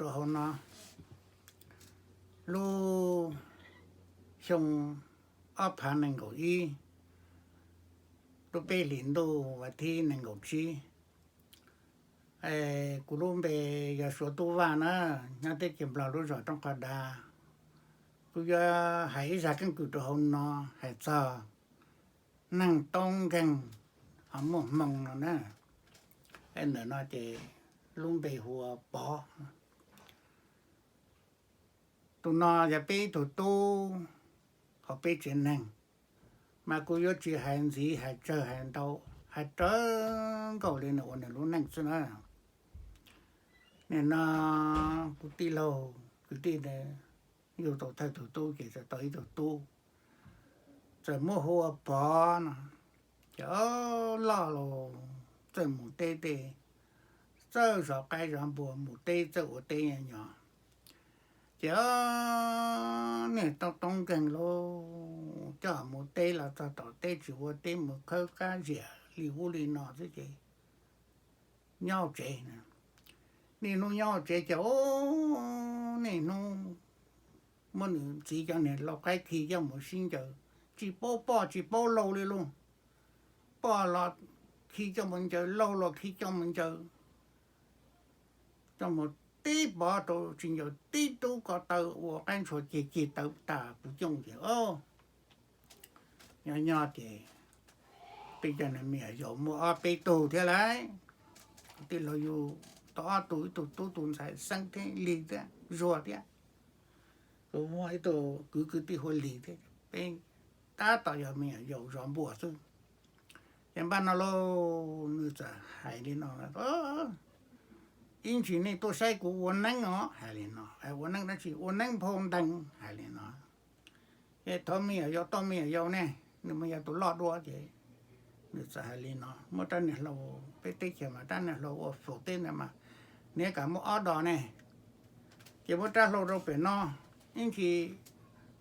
rau hauv no, lub xyoo ob phav nees nkaum ib, lub peb hlis ntuj vas thib nees nkaum tsib. Kuv lub npe yog Suav Tub Vaj na, nyob teb chaws Nplog lub zos Roob Qhov Dav. Kuv yuav hais ib zaj keeb kwm rau hauv no hais txog neeg toob nkeeg ho muaj hmoo no na. Ntawm no ces lub npe hu ua Pov. Tus no yog peb ib tug tub hauv peb tsev neeg, mas kuv yuav tsis hais ntxiv hais tsawg hais ntau, hais rawv nkaus li nws ua nws lub neej xwb na. Nim no kuv tij laug kwv tij ntawd yug tau thawj tug tub ces txawm tau ib tug tub, txawm muab hu ua Pov no. Ces loj los txawj mus teb, txawj zov qaib zov npua, mus teb txawj ua teb nyo nyo. Ces niag toob toob nkeeg lauj, coj mus teb los txog tom teb tsis ua teb, mus khawb qab ziam li ub li no xwb ces nyob hauv tsev. Niaj hnub nyob hauv tsev ces niaj hnub muab nws txiv cov niag lau qaib khi coj mus sib ncaws, tsis paub poj tsis paub lau li lauj. Poj los khi coj mus ncaws, lau los khi coj mus ncaws, coj mus tib Pov rau tsis ncaws tib tub ko taw ua qaib ntshua ceg ceg taw tas puv cooj ces nyob nyob ces peb cov niag me nyuam yaus muaj ob peb tug thiab lauj. Kuv tij laug yug tau ob tug, ib tug tub tus ntxhais Xeeb thiab, Lig thiab, Zuag thiab. Kuv muaj ib tug kwv kwv tij hu ua Lig thiab, peb tab tom yog me nyuam yaus zov npua xwb. Ces npaj no lauj, nws txawm hais li no, ib ntsis nej tuaj saib kuv ua neeb os, hais li no. Ua neeb dab tsi? Ua neeb nphau ntees, hais li no. Ces thov me nyuam yaus, toj me nyuam yaus ne, nws mas yog tus loj dua ces nws txawm hais li no, muab rab niag hlau, peb teb chaws mas rab niag hlau ua faus teb ntawd mas, nws kam muab ob dos ne. Ces muab rab hlau rau pem no, ib ntsis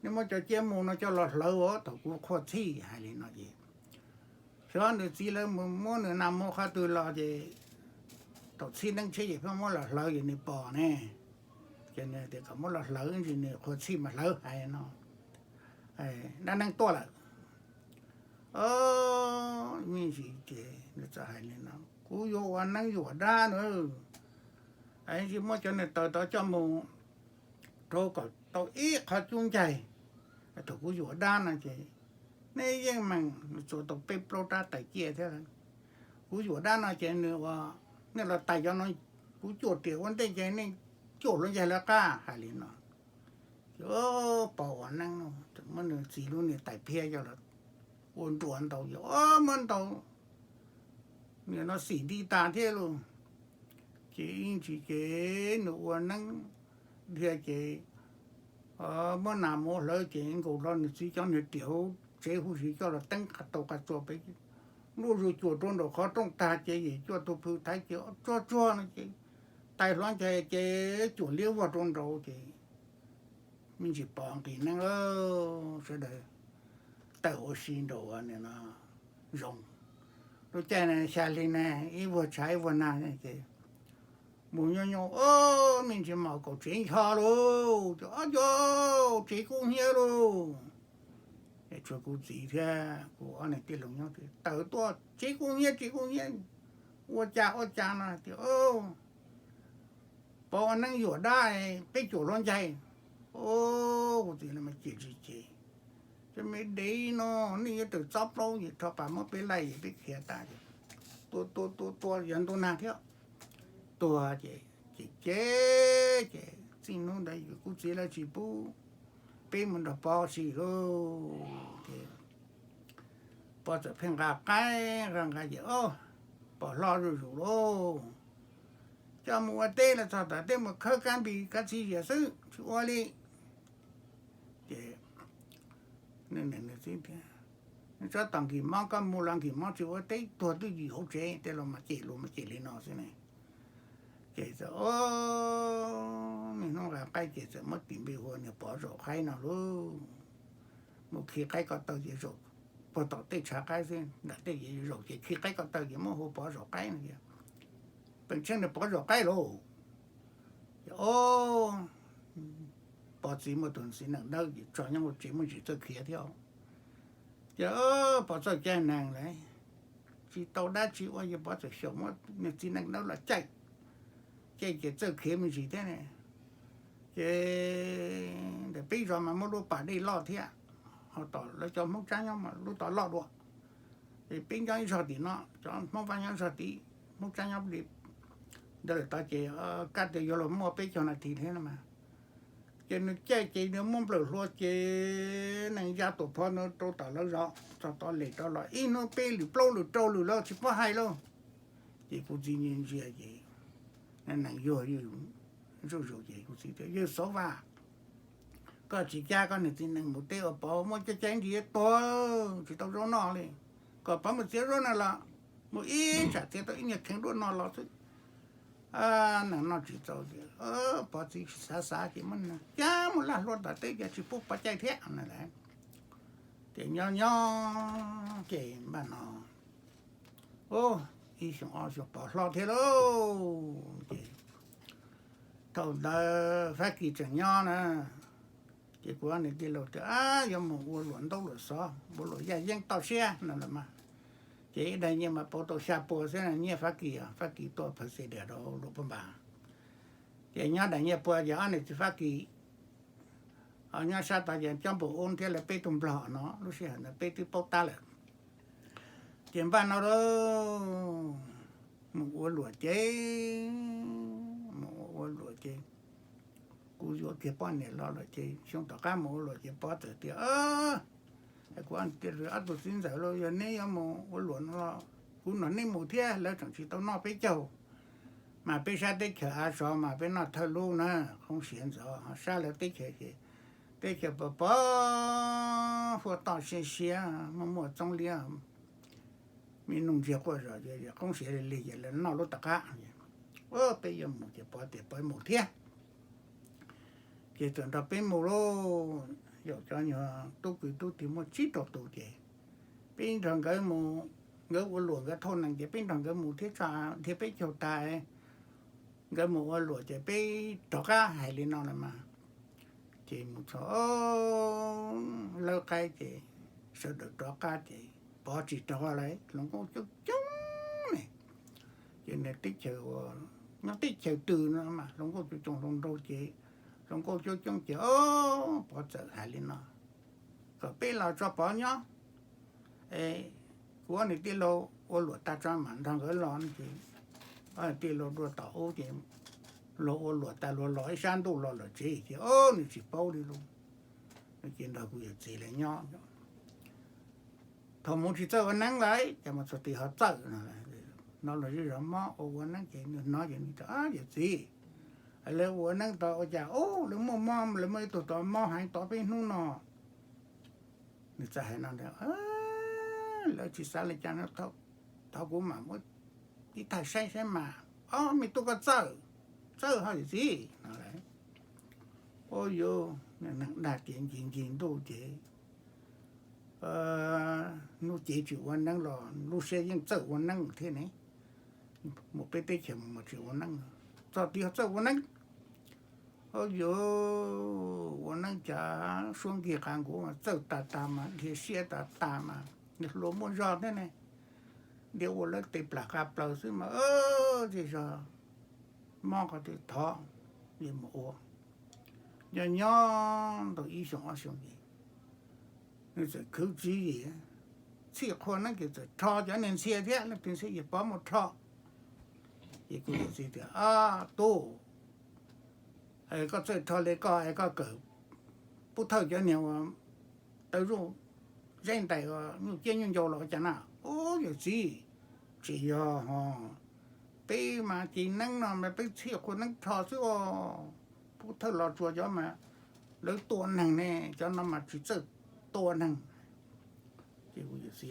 nej muab cov ciab mu no coj los hlawv os, thaum kuv qhua txhij, hais li no ces xyov nws txiv lawv mus muab nws nas mus qhov twg los ces thaum txhib neeb tsheb ces pheej muab los hlawv ces nws pom ne. Ces nws tias kom muab los hlawv, ib ntsis nws qhua txhij mas hlawv, hais no. Dab neeg tuaj lawm. Me ntsis ces nws txawm hais li no, kuv yuav ua neeb yuam dab na, ib ntsis muab cov niag taws tod coj mus rau kom tau ib qho cub ncaig. Thaum kuv yuam dab no ces nej yeej meem txuas tau peb plaub rab tais ciaj thiab. Kuv yuam dab no ces nws ua, nej los tais cov no, kuv cuam riam ua ntej ces nej cuam hluav ncaig lawv qab, hais li no. Ces Pov ua neeb no muab nws txiv lub niag tais phiab coj los ua nruas ntaus, ces muab ntaus nim no xim nti tas thiab lauj. Ces ib ntsis ces nws ua neeb dhia ces muab nas mus hlawv ces nkaus hlo nws txiv cov niag riam hauv tsev huv si coj los teeb qas tau qas txuas pem, nruj zus cuam rau nraum qhov rooj tag ces yim cuaj tus phwj thaiv ces tsuag tsuag no ces tais hluav ncaig ces cuam liab vog rau nraud ces me ntsis Pov nqis neeb lawm, sawv daws tawm ua si nraum no zoo. Lub caij no xya hli ne, ib vuag tshav ib vuag nag ces mus nyob nyob me ntsis mas kaum tsev ncho lauj, ces ob co tsev kub hnyiab lauj. Tshuav kuv txiv thiab kuv ob niag tij laug nyob tawm tuaj, tsev kub hnyiab tsev kub hnyiab, ua cas ua cas no tias Pov ua neeb yuam dab, peb cuam hluav ncaig. Kuv txiv no mas cem tsis cem, cov me dev no, nej yuav tawm txob plaub ces rho pas muab peb laij es peb khiav tas. Tua tua tua tua yog ntuj nag thiab, tuag ces cem cem ces txij hnub ntawd kuv txiv lawv tsis pub peb mus nrog Pov ua si lauj. Ces Pov txawm pheej nqa qaib nqa nqa ces Pov hlob zuj zus lauj, coj mus ua teb los txog tom teb mus khawb kab npis kab txiv zias xwb tsis ua li. Ces nws txiv tias, tsob tom nkis mob koj mus los nkis mob tsis ua teb, tuag twj ywm hauv tsev, tej laus mas cem lus mas cem li no xwb ne. Ces txawm niaj hnub nqa qaib ces txawm muab tis npe hu ua niag Pov zaum qaib no lauj. Mus khi qaib ko taw ces zaum puag tom tej tshav qaib xwb, nram tej ces zaum ces khi qaib ko taw ces muab hu Pov zaum qaib no tias, peem tsheej niag Pov zaum qaib lauj. Pov txiv muaj tus txiv nees dawb ces tso nyob hauv tsev muaj ntsis txawj khiav thiab. Ces Pov txawj caij nees lawm, tsis tau dab tsi ua ces Pov txawm xyaum muab nws txiv nees dawb los caij, caij ces txawj khiav me ntsis thiab ne. Ces ntawm peb zos mas muaj lub pas dej loj thiab, ho tom lawv cov Hmoob Tsab nyob mas lub tod loj dua. Ces peb nyob ib zog tim no, cov Hmoob Vaj nyob zog tid, Hmoob Tsab nyob li ntawd lawm tod ces kab tias yuav los muaj peb caug nas this thiab no mas. Ces nws caij ces nws muab nplawm hlua ces nees ya tus phov ntawd rau tom lawv zos txog tod lem rau los ib hnub peb lwm plaub lwm rau lwm lawm tsis paub hais lauj. Ces kuv txiv ntsia ntsia ces nees yuag zuj zus ces kuv txiv tias, Yawg Xauv Vaj, koj tsis cab koj niag txiv nees mus teb ua Pov muab caij caij ntsis tuag tsis tau zaub noj li, kom Pov mus txiav zaub no los mus ib tsam txiav tau ib nyuag kheev duab no los xwb. Nees noj tsis txaus ces Pov txiv xav xav ces muab nees cab mus laj hlua tom teb ces tsis pub Pov caij thiab na lawm. Ces nyob nyob ces npaj no ib xyoos ob xyoos Pov hlob thiab lauj. Ces thaum ntawd Fab Kis tseem nyob na, ces kuv ob niam tij laus tias, Ab, yuav mus ua luam ntaub luam xov, ua luam yaj yeeb toj siab no los mas. Ces ib daim nyiaj mas pauv tau xya puas xwb, nyiaj Fab Kis, Fab Kis tuaj phaw xe dias rau luam pab npas. Ces nyob daim nyiaj pua ces ob niam txiv Fab Kis nyob sab tod ces coj npum ub thiab lawv peb tug nplog no, lub sij hawm ntawd peb twb paub tab lawm. Ces npaj no lauj, mus ua luam ces, mus ua luam ces kuv yuav kiag poj niam los lawm ces xyoo tom qab mus ua luam ces Pov txawm tias, Kuv ob tug txiv ntxawm lauj, yog neb yuav mus ua luam no los kuv nrog neb mus thiab, lawv tseem tsis tau noj peb caug, mas peb sab teb chaws av zov mas peb noj thawj lub na, qoob siav ntxov, ho sab lawv teb chaws ces teb chaws pos pos, huaj toj siab siab, muaj muaj txoob liab, me noog ntsiag quaj zom zaws, qoob siav li lig ces lawv noj lub tom qab. Peb yuav mus ces Pov tias Pov mus thiab. Ces txawm nrog peb mus lauj, yaum cov nyuag tub kwv tub tij muaj tsib rau tus ces peb nrog nkawd mus, nkawd ua luam nkawd thauj nees ces peb nrog nkawd mus thiab tso, thiab peb caug tas nkawd mus ua luam ces peb rov qab hais li no lawm mas. Ces mus txog lawv qaib ces sawv daws rov qab ces Pov tsis rov lawm, hluas nkauj coob coob ne. Ces nws teb chaws, nyob teb chaws twg no mas hluas nkauj coob coob hluas nraug ces, hluas nkauj coob coob ces Pov txawm hais li no, kom peb los tso Pov nyob, kuv ob niam tij laus ua luam tag tso mam nrog nkawd los no ces ob niam tij laus dua tom ub ces luag ua luam tas luag los ib sab ntuj los lawm tsev ces nws tsis paub li lauj. Ces nrog kuv yawm txiv lawv nyob. Thaum mus tsis txawj ua neeb lawm ces mus txog tid ho txawj no, no los zej zog mob ua ua neeb ces nws hnov ces nws tias, Yawm txiv, lawv ua neeb tod ua cas lawv muaj mob, lawv muaj ib tug tod mob heev tod peb hnub no. Nws txawm hais no ntag, Lawv tsis xav li cas no, thov kuv mam muab ib thaj saib saib mas. Ob me tub, koj txawj, txawj ho yawm txiv no. Ua yuav neeg dag tias ncig ncig ntuj ces hnub cev tsis ua neeb los lub siab yeej txawj ua neeb thiab ne. Mus peb teb chaws mus mas tsis ua neeb, txog tid ho txawj ua neeb. Ua yuav ua neeb cas suab nkig qav nkuv mas txawj tas tas mas dhia siab tas tas mas nws hluas muaj zog thiab ne. Dhia ua lawv tes plam qab plaws xwb mas zej zog mob qhov twg thov li mus ua. Nyob nyob ntau ib xyoos ob xyoos ces nws txawm khwv tswv yim, txhij qhua neeb ces txawm rho cov niag ntxhia thiab, leej twg ntxhia ces Pov mus rho. Ces kuv yawm txiv tias, Tub, koj txawj rho li koj es koj kawm pub thawj cov niag uas taw zuj zeb ntais uas nyuj ciab nyuj ncau los ua cas na? Ub, yawm txiv, tsis yog ho, peb mas ci neeb no mas peb txhij qhua neeb rho xwb os. Pub thawj los tsuas cov mas lawv tua neeg ne, cov no mas tsis txawj tua neeg. Ces kuv yawm txiv,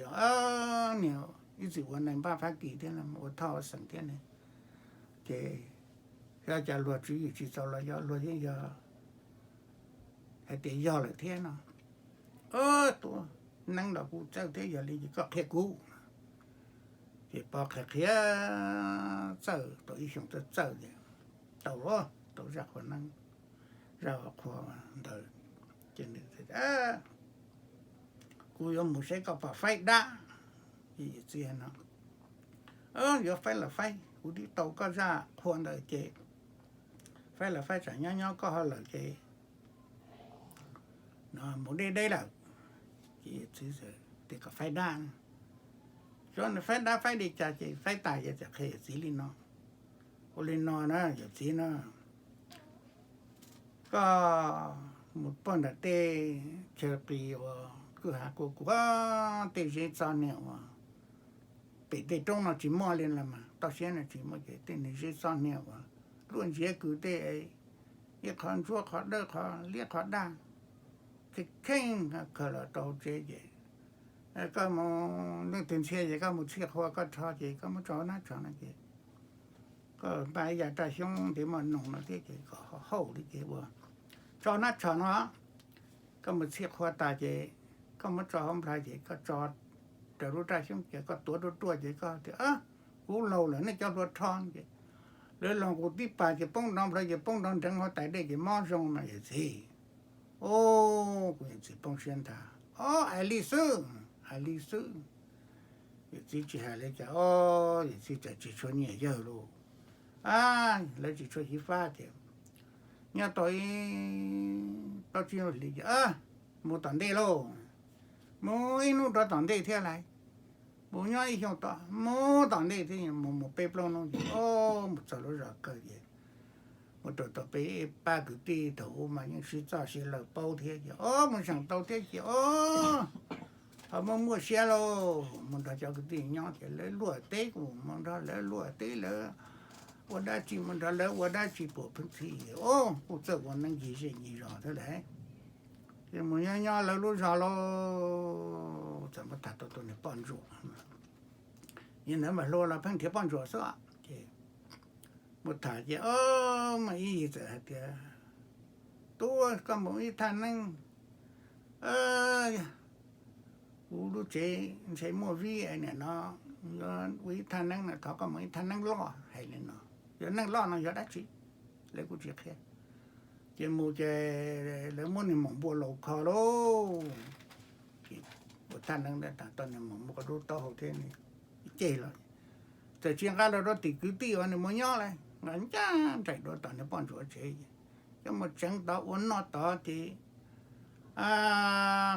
niag ib txwm ua neeg npaj Fab Kis thiab ua thoj ua xeem thiab ne, ces xyov cas luag tswv yim tsis txaus los yog luag yeej yog hais tias yog lawm thiab no. Tua neeb los kuv txawj thiab, yog li ces koj qhia kuv. Ces Pov qhia qhia txawj tau ib xyoos txawj txawj ces tau los tau zaj qhua neeb, zaj qhua ntawd. Ces nws tias, Kuv yuav mus saib koj pom faib dab. Ces yawm txiv no, Yuav faib los faib, kuv twb tau koj zaj qhua ntawd ces faib los faib, tsam nyob nyob koj ho lawm ces no mus deb deb lawm. Ces yawm txiv tias kom faib dab, xyov nws faib dab faib li cas ces faib tas ces txawm qhia yawm txiv li no, Ua li no na yawm txiv na, koj mus pog nram tej chaw qis uas kwj ha kua kuav, tej zeb txob niag uas pem tej roob no tsis muaj li los mas, toj siab no tsis muaj ces tej niag zeb txob niag uas luaj ntsiav kws tej, ib qho ntsuab qhov dawb qhov liab qhov daj, kheej kheej khaws los rau tsev ces koj mus, leej twg ntxhias ces koj mus txhiaj qhua koj rho ces koj muab tso nab tsho no ces koj npaj ib yam raj xyoob ntev maj noog no thiab ces kom hauj li ces ua tso nab tsho no, koj mus txhiaj qhua tas ces koj muab tso hauv nplhaib ces koj tso raws lub raj xyoob ces koj tuav ruaj ruaj ces koj tias, Kuv laus lawm, nej cov hluas rho. Ces lawv los nqus tib pas ces poob nrov nplhaw ces poob nrov nreev hauv tais dej ces mob zoo mas yawm txiv. Kuv yawm txiv poob siab ntag. Ob, hais li xwb, hais li xwb. Yawm txiv tsis hais li cas, ob, yawm txiv txawm tsis tshua nyiam yawg lauj. Lawv tsis tshua xyiv fab ces nyob tau ib plaub tsib hlis ces mus tom ntej lauj. Mus ib hnub rov tom ntej thiab lauj. Mus nyob ib xyoo tom, mus tom ntej thiab, mus mus peb plaub hnub ces ob, mus txog lub zos kawg ces mus rau tom peb pab kwv tij thaum ub mas yeej sib txoj sib law paub thiab ces ob, mus zeem tau thiab ces ob, ho muaj muaj siab lauj. Mus nrog cov kwv tij nyob ces lawv luaj teb kuj mus nrog lawv luaj teb, lawv ua dab tsi mus nrog lawv ua dab tsi puas pheej txhij, ob, kuj txawj ua neeb ncig zej ncig zos thiab lauj. Ces mus nyob nyob lawv lub zos lauj, txawm muab tham tau tus niag poj ntsuam. Yog ntawd mas hluas los pheej nrhiav poj ntsuam xwb ces mus tham ces ob, mas ib yig txawm hais tias, Tub, koj mus ib thaj neeb, kuv lub tsev ntshe muaj vib es nim no yuav ua ib thaj neeb no, thov koj mus ib thaj neeb loj. Hais li no, yog neej loj no yog dab tsi, lawv kuj tsis qhia. Ces mus ces lawv muab niag maum npua laus kho lauj. Ces ua thaj neeb ntawd tas tau niag maum npua dub taub hau thiab ceg los, txawm tsis nqa los rau tim kwv tij uas nws mus nyob lawm, nqa ncaj nraim rau tom niag poj ntsuam tsev, coj mus tseev tod ua noj tod ces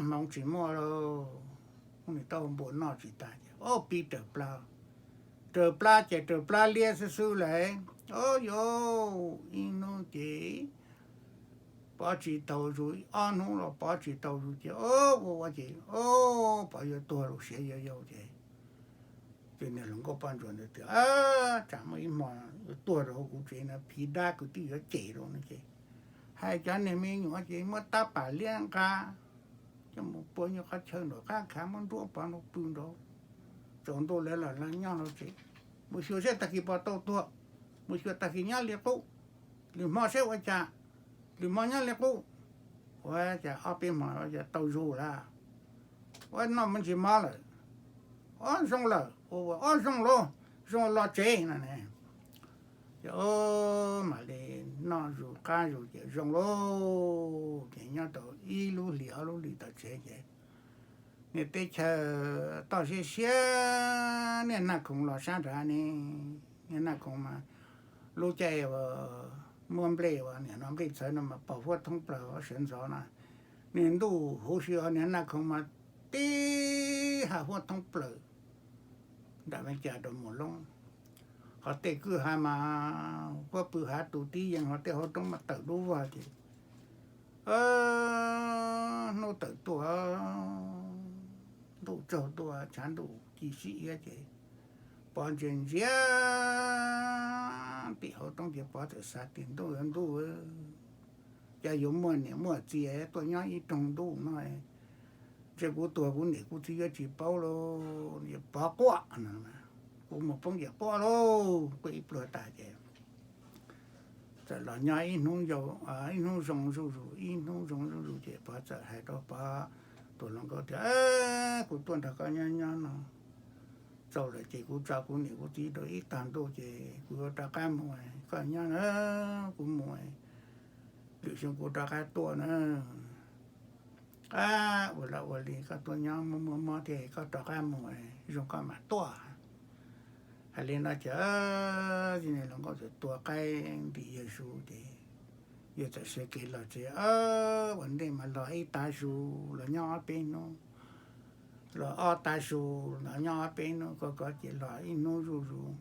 hmoov tsis muaj lauj, nws tau npua noj tsis tas ces ob pib raws plab. Raws plab ces raws plab liab xwb xwb lauj. Ob, yuav ib hnub ces pov tsis tau zus, ob hnub los pov tsis tau zus ces ob, ua ua ces ob, pov yuav tuag lawm, siav yau yau ces ces niag hluas nkauj poj ntsuam ntawd tias, Tsam muaj ib hmo yuav tuag rau hauv kuv tsev no, phiv dab kwv tij yuav cem rau no ces hais cov niag me nyuam ces muab tab pam liab nqa coj mus pua nyob qhov chaw nraum qab khav, muab nruab pov nrau pw nraud, tsaus ntuj lawv los nyob hauv tsev, mus xyuas seb tag kis puas tau tuag, mus xyuas tag kis nyob li qub, lwm hmo seb ua cas, lwm hmo nyob li qub, ua cas ob peb hmo ua cas tau zus lawm, ua noj me ntsis mov lawm, ob zoo lawm, ua ua ob zoo lauj, zoo los tsev no ne. Ces ob mam li noj zus qab zus ces zoo lauj, ces nyob tau ib lub hlis ob lub hlis tom tsev ces niag teb chaws toj siab siab, niag naj khoom los sab nrad ne, niag naj khoom mas lub caij uas muaj nplej uas nim no nplej txhawv no mas pos huab thoob plaws sawv ntxov no, niag ntuj huv si os, niag naj khoom mas tib ha huab thoob plaws nram me cas rau mus loob. Qhov tej kwj ha mas huab pw hav tu tib yees, ho tej hauv roob mas tawm dub vog ces hnub tawm tuaj, ntuj tsaug tuaj, tshav ntuj ci sib iab ces pov ntsia ntsia tim hauv roob ces pov txawm xav tias, Ntuj, ntuj, cas yuav muaj niam muaj txiv tuaj nyob ib rooj ntuj no, ntshe kuv tuag kuv niam kuv txiv yuav tsis paub lauj, pov quaj no, kuv mus poob ces quaj lauj, quaj ib pluag tas ces txawm los nyob ib hnub, ib hnub zoo zuj zus, ib hnub zoo zuj zus ces pov txawm hais rau pov tus hluas nkauj tias, Kuv tuaj nrog koj nyob nyob no, txaus lawm ces kuv tso kuv niam kuv txiv rau ib tag ntuj ces kuv yuav rov qab mus, koj nyob na, kuv mus, lwm xyoo kuv rov qab tuaj na. Ab, ua los ua li, koj tuaj nyob muaj muaj mob thiab, koj rov qab mus, zoo koj mam tuaj. Hais li no ces txiv niag hluas nkauj txawm tua qaib ntim yawg zus ces yawg txawm sawv kev los tsev. Ua ntej mas los ib tav su, los nyob ob peb hnub, los ob tav su, los nyob ob peb hnub, koj kov ces los ib hnub zuj zus,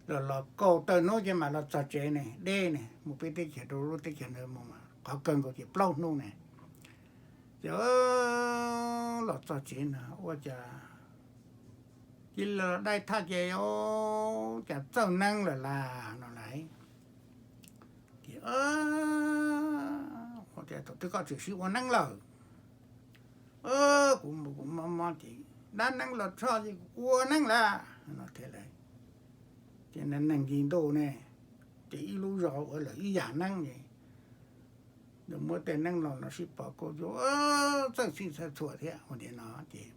los los kaum tawm hnub ces mam los txog tsev ne, deb ne, mus peb teb chaws rau lub teb chaws ntawd mus mas qhov kawg nkaus ces plaub hnub ne. Ces los txog tsev na ua cas cia li los dai thaj ces cas txawj neeb lawm las no lauj. Ces ua cas thaum twg koj tseem sib ua neeb lawm? Kuv mus kuv mob mob ces dab neeb los txog ces kuv ua neeb lawm no thiab lauj. Ces neeg nkig ntuj ne, ces ib lub zos ua lawm ib yam neeb ces nws muab tej neeb los no sib pov kuj yuav txawj txhij txhawj txhua thiab ua li no ces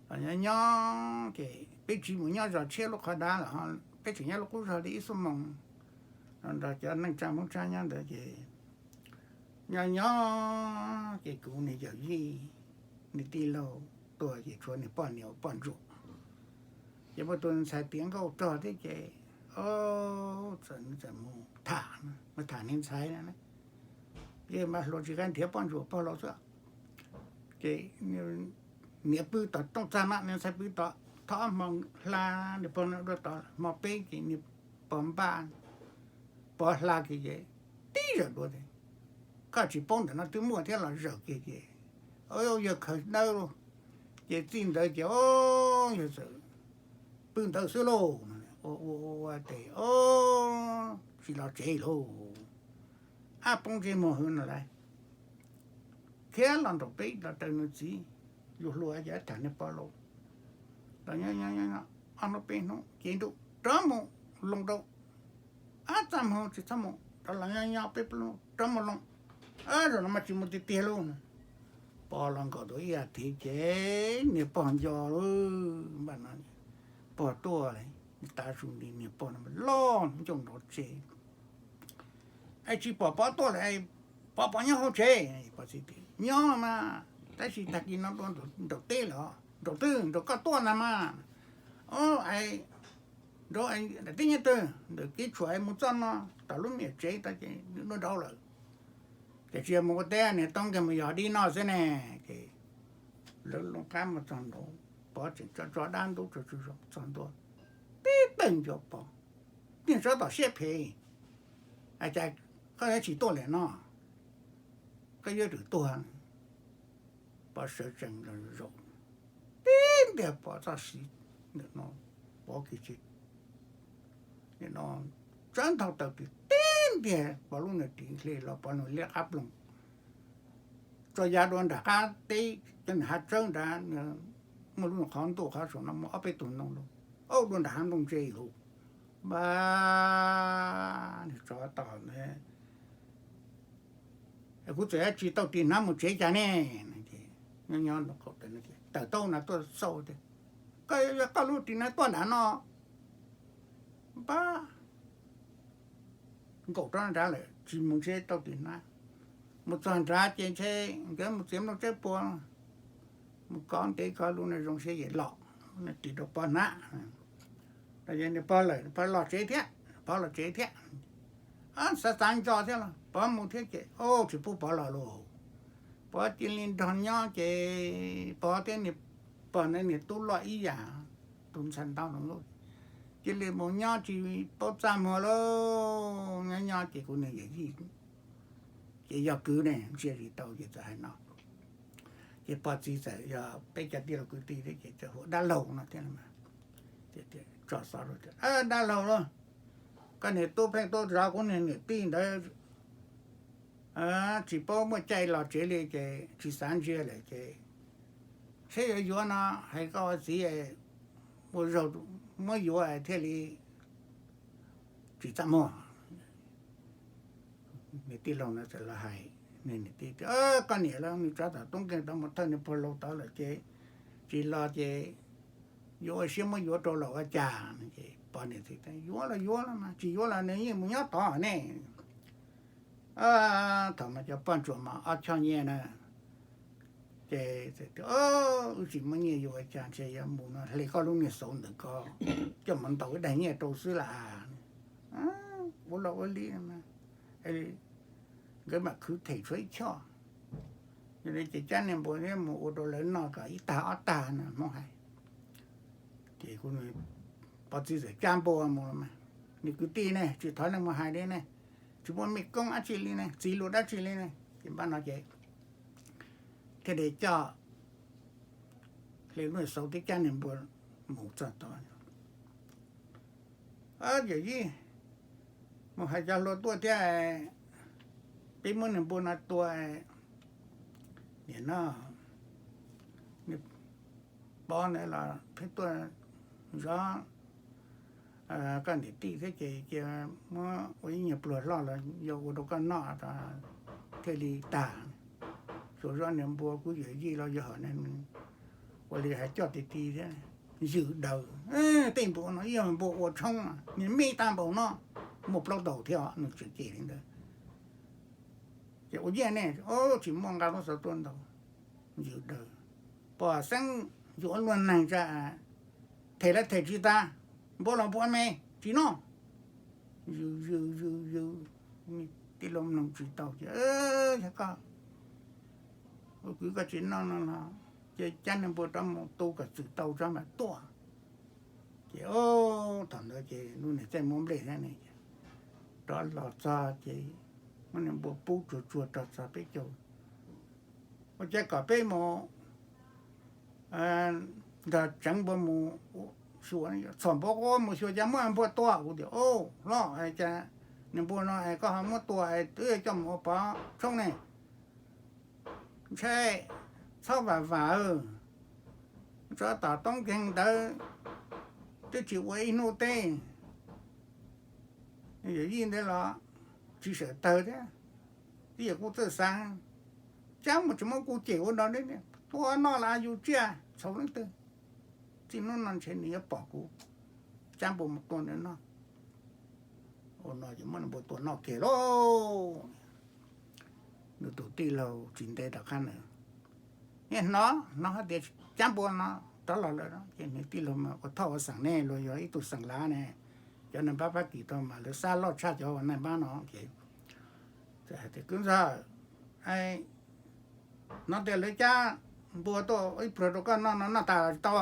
los nyob nyob ces peb tsis mus nyob zos tshiab lub qhov dab lawm, peb tseem nyob lub qub zos li ib xuab moos no nrog cov neej tsa Hmoob Tsab nyob ntawd ces nyob nyob ces kuv niag yawm yij, niag tij laug tuag ces tshuav niag poj niam ua poj ntsuam. Ces muaj tus ntxhais tiav nkauj rog thiab ces txawm mus tham, mus tham niag ntxhais na, ces mas hluas tsis qab nrhiav poj ntsuam pog laus xwb. Ces niam pw tom rooj txag mas niag ntxhais pw tom thoj hmo hla, niag pog dua tom hmo peb ces niag pog npaj, pog hla kiag ces tib zawm dua tias, koj tsis paub ntawm no twb muaj thiab los zawm kiag ces yawg khaws dawb lauj. Ces txij ntawd ces yawg txawm pw ntawd xwb lauj. Ua ua ua ces tsis los tsev lauj. Ab poob ntsej muag hwv no lauj, khiav los nraum peb los raws nws txiv, yus hluas ces tham niag pog laus los nyob nyob ob hnub peb hnub ces ntuj rov mus loo rau, ab txaj muag tsis txhob mus, rov los nyob nyob peb rov mus loo, zaum no mas tsis mus tiag tiag lauj. Pog los nkaum tau ib as thiv ces niag pog nco lawm npaj no, pog tuaj lawm, tav su nti niag pog no loj ncauj nrov tsev. Es tsis pom pog tuaj lawm, pog pom nyob hauv tsev. Pog txiv tias nyob mas, tab sis tag kis no dua nraum teb lawm. Nraum twg? Nraum koj tuaj ntag mas. Os, es nraum teb nyob twg? Ntawm kev tshuam es mus txoj no, tom lub me nyuam tsev tod ces nws dua nraud lawm. Ces tsis yog mus ua teb, niag toob nkag mus yos dib noj xwb ne. Ces lawv loo qab mus txog nraud, pog tseem tso tso dab ntub tso tso txog ntua, tib tawg nco pog, niag tsov tom siab phem, cas koj yuav tsis tuaj li no, koj yuav tsum tuag. Pog sawv tsees los zaum, tib ntiag pog txoj siv ntawm no, pog kiag tsis, nim no tsawb nthau taws tis, tib ntiag pog lub niag ris hle los pog nws liab qab ploog, tso ya dua nram qab teb, cov niag hav tsawb nrad, muaj lub qhov ntuj qhov saum no muaj ob peb tug ntoo lauj, dua nram hav nplooj ntse lauj. Npaj, niag tsov tom ntawd, kuv txawm yuav tsis tau ris hnab mus tsev cas ne? Nyob nyob tawm taub no tuaj xauj tias, koj yuav koj lub ris hnab tuaj nram no. Npaj, nkaum rov nrad lawm tsis mus ntshe tau ris hnab. Mus txog nrad ces ntshe nkawd mus txiav nplooj tsawb puas, mus kov ntev kov lus no zoo siab yem los, ris rau pog hnab. Niag pog lawm, pog los tsev thiab, pog los tsev thiab. Xav xav ntso thiab los pog mus thiab ces tsis pub pog los lauj. Pog cia li nrog nyob ces pog thiab niag pog ntawd niag tub loj ib yam, tus ntxhais ntau no lauj, cia li mus nyob tsis paub txaj muag lauj. Nyob nyob ces kuv niag yawm yij ces yog kwv ne, ntsia tsis tau ces txawm hais no. Ces pog txiv txawm yog peb cov tij laug kwv tij thiab ces txawm hu dab laug no thiab. Tso xov rau tias, dab laug lauj, koj niag tub pheej tuaj zov kuv niag niam tij ntawd, tsis paub muaj caij los tsev li ces tsis xav ntsia lawm ces seb yuav yuav no, hais koj txiv ua zaug muab yuav thiaj li tsis txaj muag. Niag tij laug ntawd txawm los hais, niag niam tij tias, koj niam lauj, nws tsov tom tub nkeeg tod mus thawj niag pog laus tod lawm ces tsis los ces yuav ua siab muab yuav rau los ua cas? Ces poj niam txiv tias, Yuav los yuav los mas, tsis yuav los nws yeej mus nyob tod ne. Thaum mas cov poj ntsuam mas ob choj nyiaj na, ces, Wb tsis muaj nyiaj yuav ua cas, ntshe yuav mus no hle koj lub niag xauv ntawm ko coj mus ntaus ib daig nyiaj rau xwb las. Ua los ua li, nkawd mam khwv them tshuav ib choj. Yog li ces cab niag npua thiab mus ua rau lawv noj kom ib tag ob tag no Hmoob hais. Ces kuv, pov txwv txawm cab npua mus los mas, Niag kwv tij ne, tsis thov nej mus hais li ne, tsis muaj mej koob dab tsi li ne, txiv lus dab tsi li ne. Ces npaj no ces thiaj li coj hle lub niag xauv thiab cab niag npua mus txog tod. Yawm yij, mus hais cov hluas tuaj thiab, peb muab niag npua no tua, nim no pov ntawd los pheej tuaj zov koj niam tij thiab ces cia muab ua ib nyuag pluag hlo los yog ua rau koj noj thiaj li tag. Xyuas zoj niag npua kuv yawm yij los yog hom ne, ua li hais coj ti ti thiab, yws daws. Tej npua no ib yam npua ua tshoob, niag me tag npaum no, muaj plaub daus thiab, nws tseem cem li ntawd. Ces ua nyiaj ne, tsis muaj nqa lub xov tuaj ntaus, yws daws. Pom xeeb yuav luag neeg tsa, them los them tsis tag, npua los npua me, tsis noj. Yws yws yws yws, tij laug mloog tsis tau ces, Yog koj ua kwv koj tsis noj no los ces cab niag npua rov mus tu kom txwm tau tso mam tuaj. Ces thaum ntawd ces lub niag txaij muab nplej thiab ne, rov los txog ces muab niag npua pub tsuag tsuag rau txog peb caug. Ua cas kom peb mus nrog tseev npua mus xyuas, txhom npua quab mus xyuas cas muab npua tua. Kuv tias, Hlob, cas niag npua no es koj ho muab tua es twb coj mus ua pov tshoob ne? Ntshe txhob vam vam, tsov tom toob nkeeg ntawd twb tsis ua ib hnub teb. Yawm yij ntawd los tsis sawm tawg thiab, twb yog kuv txawj xav, cab mus tsis muab kuv cem ua no, tua noj los yus tsiaj txhaum leej twg. Txij hnub no ntshe nws yuav pom kuv cab npua mus tua nws noj. Ua no ces muab nws npua tua noj kiag lauj. Nws tus tij laug tsis ntev rov qab na, niaj hnov hnov hais tias cab npua no rov los lawm no, ces nws tij laug mas ua thoj ua xeem ne, luag yog ib tug xeem lav ne, cov neeg pab Fab Kis tau mas lawv xab loj tshaj cov uas naj pab no ces, Kwv ntxawg, hnov tias lawv cab npua tuaj ib pluag rau koj noj no, noj tas los tsis tau?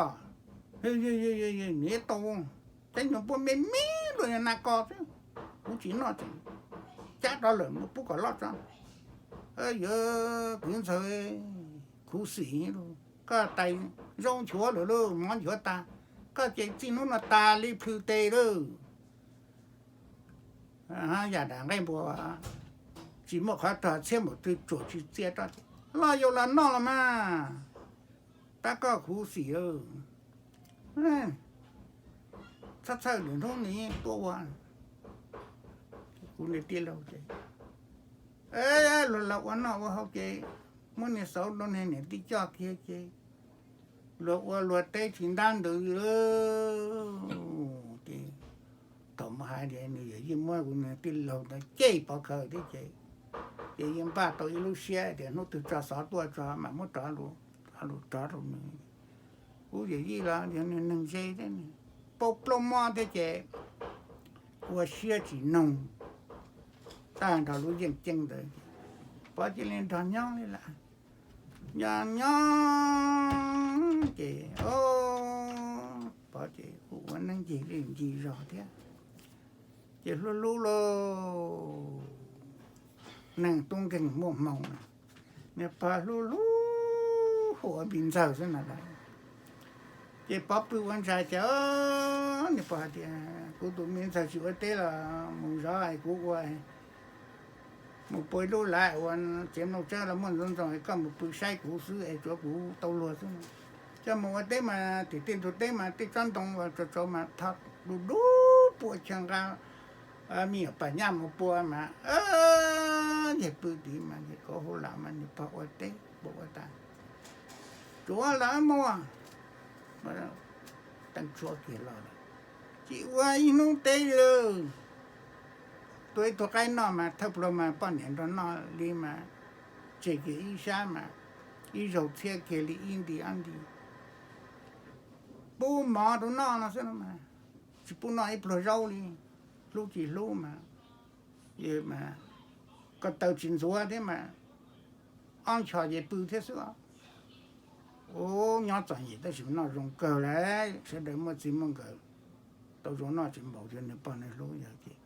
Nws tau, cab nyuag npua me me luaj li nas ko xwb, kuv tsis noj ces cab rov lawm, mus pub kom loj tso. Yog kwv ntxawg, khuv xim, koj tais zaub nchuav lawm lauj, mov nchuav tas, koj ces txij hnub no tas li plhws tes lawm. Yam dam nqaij npua tsis muaj qhov rog, txhiab npaum twg tsuam tsis txia roj, loj yau los noj los mas. Tab koj khuv xim, txhob txhawj, lwm hnub nws yeej tuaj ua. Kuv niag tij laug ces luag los ua noj ua haus ces muab niag xauv rau niag niam tij coj kiag ces luag ua luag teb tsis ntab ntws li. Ces thaum mus hais tias nws yawm yij muab kuv niag tij laug ntawd cem pov khawv thiab ces, ces yeej npaj tau ib lub siab tias hnub twg tso xov tuaj tso mam muab rov, rov rau nws. Kuv yawm yij los yog niag neeg ze thiab, paub plaub mob thiab ces ua siab tsis noog tag nrho lub yeej ceeb ntawd. Pov cia li nrog nyob li lawm. Nyob nyob ces Pov ces kuj ua neeb ncig li ncig zog thiab, ces hlub hlub lauj. Neeg tub nkeeg muaj hmoo na, niag pog hlub hlub hu ua me ntxawg xwb na. Ces Pov pw ua ntsa ces niag pog hais tias, Kuv tus me ntxawg tsis ua teb los mus zov es kuv ua, mus pua ib lub lav ua tsev mloog tsawb los muaj ntxoov ntxoo es koj mus pw saib kuv xwb es tsuav kuv tau luag xwb. Coj mus ua teb mas tim tej ntug teb mas tej tsob ntoo uas tsaus tsaus mas tho du du pua chaw nqa me nyuam pas nyaj mus pua mas, nyiag pw tid mas nyiag kauv hu lam mas niag pog ua teb npaum ua tas. Tsuav lawv muag, teeb tshuab kiag los lawm. Tsis ua ib hnub teb li, tua ib tug qaib noj mas thawj plaws mas poj niam nrog noj li mas, tseg kiag ib sab mas ib zaug txhiab kiag li ib nti ob nti. Pub mov rau noj no xwb no mas, tsis pub noj ib pluag zaub li. Hlub tsis hlub mas, mas ko taw tsis ntxuav thiab mas, ob nchos ces pw thiab xwb os. Ub, nyob txom nyem tab sis noj zoo kawg lawm, sawv daws muaj txiv muaj nkawm tau zoo noj tsis npaum yog nws pog nws hlub yog ces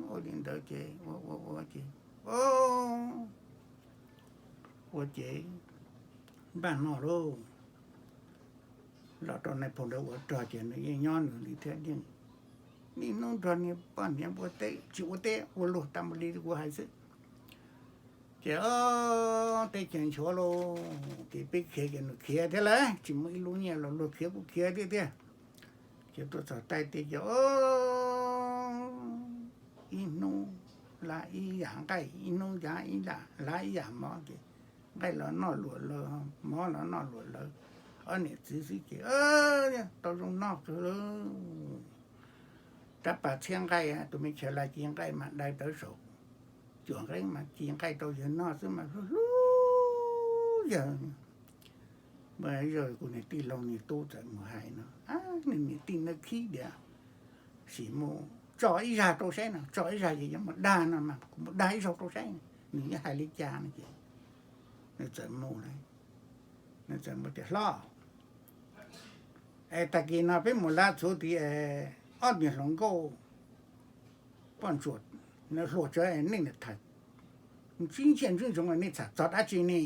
ua li ntawd ces ua ua ua ces ua ces npaj no lauj, los rau nais phoo ntawd ua rog ces nws yeej nyob nws li thiab yeej niaj hnub nrog niag poj niam ua teb, tsis ua teb ua luag tas mus li kuv hais xwb. Ces teb chaws nchuav lauj, ces peb khiav ces nws khiav thiab lawm, tsis muaj ib lub nyiaj los luag khiav kuj khiav thiab tiag. Ces tuaj txog taij teb ces ib hnub lav ib yam nqaij, ib hnub lav ib yam mov ces nqaij los noj luam lawv, mov los noj luam lawv. Ob niam txiv xwb ces tau zoo noj kawg lauj. Rab pas txhiab nqaij, tus me chaw laj ci nqaij mas dai tawv saum cuam nqeeb mas ci nqaij rau yawg noj xwb mas hlub hlub yawg. Muaj ib zaug kuv niam tij laug niag tub txawm mus hais no, niag niam tij no khib tias, sim mus tso ib zag rau saib no, tso ib zag ces yuav mus dag no mas kuv mus dag ib zaug rau saib nws yuav hais li cas no ces nws txawm mus lawm. Nws txawm mus tias, Hlob, es tag kis no peb mus lav txhuv tid es ob niag hluas nkauj poj ntsuam hluas tsawv nej tham, ntsib ntsia ntsib ntsoov nej tham txog dab tsi ne?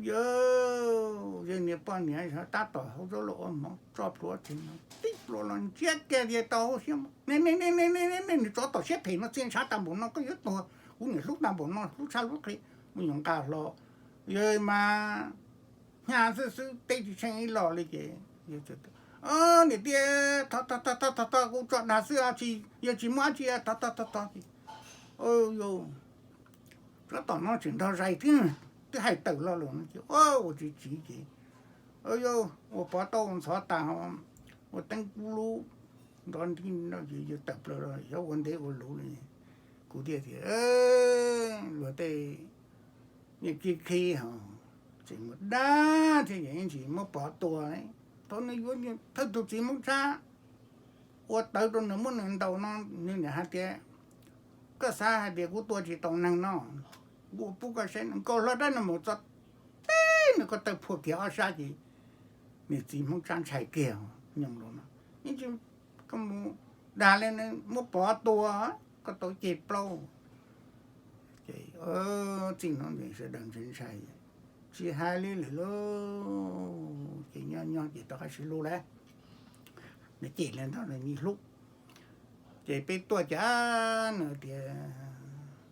Yog, yog niag poj niam tab tom hauv zaub los ua mov tso plhuav tsev no tib plhuav los ntsiab kiag tias tau hauv siab, nej niag tsov tom siab phem no txia ntshav tag npaum no koj yuav tuag, kuv niam hlub tag npaum no hlub tshaj hlub qhi, mus nyuam nqa hlo, yog mas hnyav xwb xwb teb tsis tsheej ib los li ces, niam tij, thov thov thov, kuv tso dag xwb, yog tsis muaj dab tsi, thov thov thov thov. Tsov tom no tseem nrog zais thiab, twb hais tawm lo lawm no ces ua tsis tsiv ces, yog ua pov tau ntxhov tas, ua teeb kub lub nrov nti no ces yawg tawm plaws los xyov ua ntev ua luv li. Kuv thiaj tias, luag tej niag khib khib ho tseem mus dag thiab ces yeej tsis muab pov tua. Thaum nws yuav thawj tus txiv Hmoob Tsab ua tawv rau nws muab nws ntaus no, nws niam hais tias, koj xav hais tias kuv tua tsis tau neeg no, kuv ua pub koj saib no, nkaus hlo rab no mus txog teb nws ko taw phua kiag ob sab ces niag txiv Hmoob Tsab ntshai kiag, nyoos los no, yeej tsis, koj mus dag li nws muab pov tua, koj tau ceg plaub. Ces txij hnub ntawd sawv daws ntshai ntshai, tsis hais li lawm lauj. Ces nyob nyob ces rov qab sib hlub lawm, nws cem li ntawd nws yeej hlub. Ces peb tuaj cas nws tias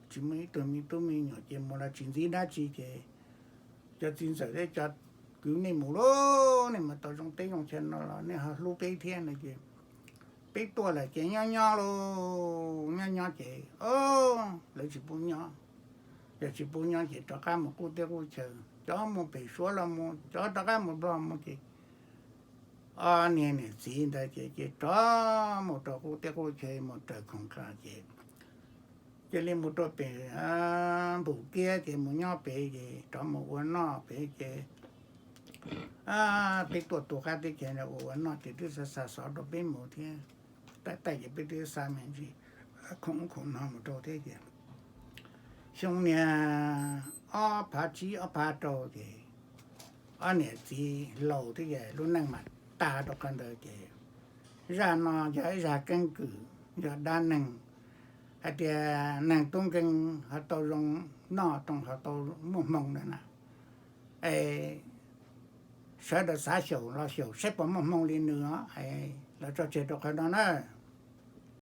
tsis muaj ib tug me tub me nyuam ces mus los tsis ntxim dab tsi ces cov txiv ntxawm thiab cov kwv, nej mus lauj, nej mus tau zoo teb zoo chaw no los nej ho hlub peb thiab no ces peb tuaj lawm ces nyob nyob lauj, nyob nyob ces lawv tsis pub nyob. Yog tsis pub nyob ces rov qab mus qub teb qub chaw, cov mus pem Suav los mus, cov rov qab mus Nplog mus ces ob niag niam txiv ntawd ces ces rov mus rau qub teb qub chaw mus raws khoom qas ces cia li mus rau pem Npum Kiab ces mus nyob pem ces rov mus ua noj pem ces peb tuaj tu qab teb chaws ua ua noj ces twb xa xa xov rau peb mus thiab. Taij taij ces peb twb xa me ntsis khoom ub khoom no mus rau thiab ces xyoo niag ob phav tsib ob phav rau ces ob niam txiv laus thiab ces lub neej mam tag rau qhov ntawd ces zaj no yog ib zaj keeb kwm, yog dab neeg hais tias neeg tub nkeeg ho tau zoo noj, tau ho tau muaj hmoo ntawd na. Es sawv daws xav xyaum los xyaum saib puas muaj hmoo li nws os, los tso tseg rau qhov no na.